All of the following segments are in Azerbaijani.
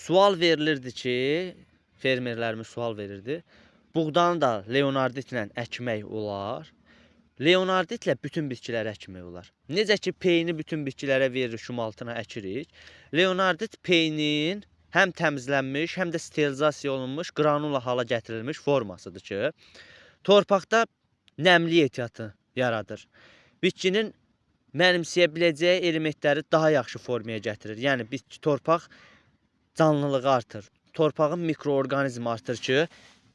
Sual verilirdi ki, fermerlərimiz sual verirdi. Buğdanı da Leonarditlə əkmək olar. Leonarditlə bütün bitkiləri əkmək olar. Necə ki peyini bütün bitkilərə veririk, şumaltına əkirik. Leonardit peyinin həm təmizlənmiş, həm də sterilizasiya olunmuş, qranula hala gətirilmiş formasıdır ki, torpaqda nəmli ehtiyatı yaradır. Bitkinin mənimsəyə biləcəyi elementləri daha yaxşı formaya gətirir. Yəni bitki torpaq canlılığı artır. Torpağın mikroorqanizmi artır ki,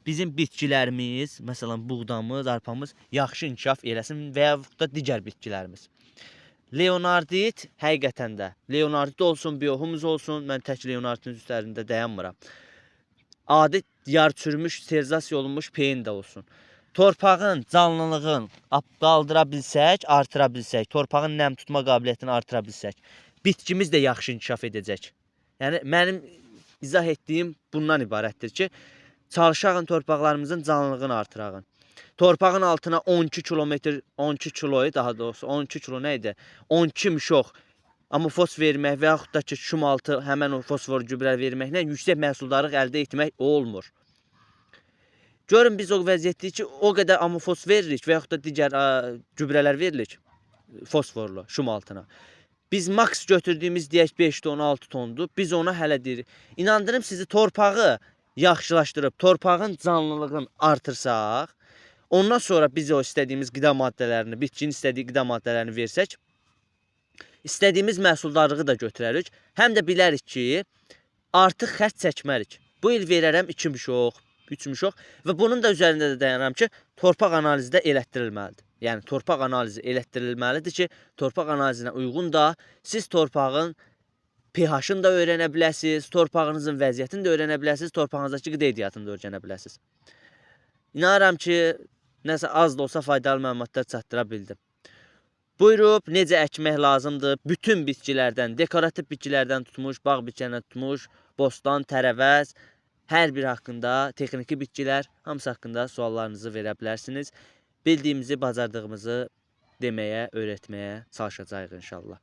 bizim bitkilərimiz, məsələn buğdamız, arpamız yaxşı inkişaf eləsin və yaxud da digər bitkilərimiz. Leonardit həqiqətən də Leonardit olsun, biohumus olsun, mən tək Leonarditin üzərində dayanmıram. Adi yar çürümüş, sterilizasiya olunmuş peyin də olsun. Torpağın canlılığını qaldıra bilsək, artıra bilsək, torpağın nəm tutma qabiliyyətini artıra bilsək, bitkimiz də yaxşı inkişaf edəcək. Yəni mənim izah etdiyim bundan ibarətdir ki, çalışağın torpaqlarımızın canlılığını artırağın. Torpağın altına 12 kilometr, 12 kiloyu daha doğrusu 12 kilo nə idi? 12 müşox amofos vermək və yaxud da ki, şumaltı həmən o fosfor gübrə verməklə yüksək məhsuldarlıq əldə etmək olmur. Görün biz o vəziyyətdəyik ki, o qədər amofos veririk və yaxud da digər gübrələr veririk fosforlu şumaltına. Biz maks götürdüyümüz deyək 5 ton, 6 tondur. Biz ona hələ deyirik. İnandırım sizi torpağı yaxşılaşdırıb torpağın canlılığını artırsaq, ondan sonra biz o istədiyimiz qida maddələrini, bitkinin istədiyi qida maddələrini versək, istədiyimiz məhsuldarlığı da götürərik. Həm də bilərik ki, artıq xərc çəkmərik. Bu il verərəm 2 müşox, 3 müşox və bunun da üzərində də dayanıram ki, torpaq analizi də elətdirilməlidir. Yəni torpaq analizi elətdirilməlidir ki, torpaq analizinə uyğun da siz torpağın pH-ını da öyrənə biləsiniz, torpağınızın vəziyyətini də öyrənə biləsiniz, torpağınızdakı qida ehtiyatını da öyrənə biləsiniz. İnanıram ki, nəsə az da olsa faydalı məlumatlar çatdıra bildim. Buyurub necə əkmək lazımdır? Bütün bitkilərdən, dekorativ bitkilərdən tutmuş, bağ bitkilərindən tutmuş, bostan, tərəvəz, hər bir haqqında, texniki bitkilər, hamısı haqqında suallarınızı verə bilərsiniz. Bildiyimizi, bacardığımızı deməyə, öyrətməyə çalışacağıq inşallah.